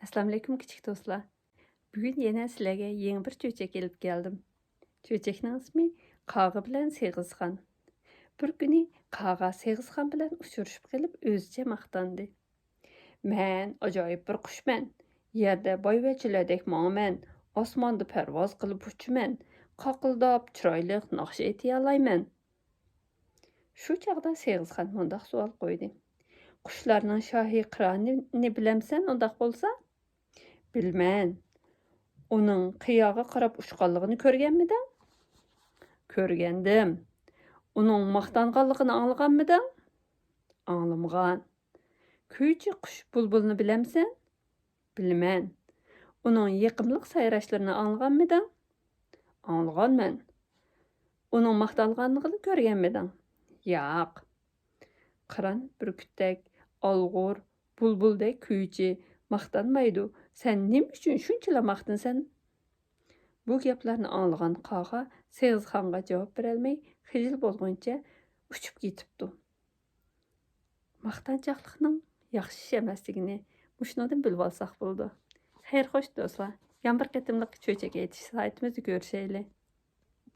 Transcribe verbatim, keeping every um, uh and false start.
ئەسسالامۇئەلەيكۇم كىچىك دوستلار. بۈگۈن يەنە سىلەرگە يېڭى بىر چۆچەك ئېلىپ كەلدىم. چۆچەكنىڭ ئىسمى قاغا بىلەن سېغىزخان. بىر كۈنى قاغا سېغىزخان بىلەن ئۇچرىشىپ قېلىپ ئۆزىچە ماختاندى. مەن ئاجايىپ بىر قۇشمەن. يەردە بايۋەچچىلەردەك ماڭىمەن. ئاسماندا پەرۋاز قىلىپ ئۇچىمەن. قاقىلداپ چىرايلىق ناخشا ئېيتىيالايمەن. شۇ چاغدا سېغىزخان مۇنداق سوئال قويدى. قۇشلارنىڭ شاھى قىرانىنى بىلەمسەن ئۇنداق بولسا؟ بىلمەن. ئۇنىڭ قىياغا قاراپ ئۇچقانلىقىنى كۆرگەنمىدىڭ؟ كۆرگەندىم. ئۇنىڭ ماختانغانلىقىنى ئاڭلىغانمىدىڭ؟ ئاڭلىمىغان. كۈيچى قۇش بۇلبۇلنى بىلەمسەن؟ بىلىمەن. ئۇنىڭ يېقىملىق سايراشلىرىنى ئاڭلىغانمىدىڭ؟ ئاڭلىغانمەن. ئۇنىڭ ماختانغانلىقىنى كۆرگەنمىدىڭ؟ ياق. قىران بۈركۈتتەك ئالغۇر، بۇلبۇلدەك كۈيچى ماختانمايدۇ. سەن نېمە ئۈچۈن شۇنچىلا ماختىنىسەن؟ بۇ گەپلەرنى ئاڭلىغان قاغا سېغىزخانغا جاۋاب بېرەلمەي، خىجىل بولغىنىچە ئۇچۇپ كېتىپتۇ. ماختانچاقلىقنىڭ ياخشى ئىش ئەمەسلىكىنى مۇشۇنىڭدىن بىلىۋالساق بولىدۇ. خەير خوش دوستلار، يەنە بىر قېتىملىق چۆچەك ئېيتىش ساھىتىمىزدە كۆرۈشەيلى.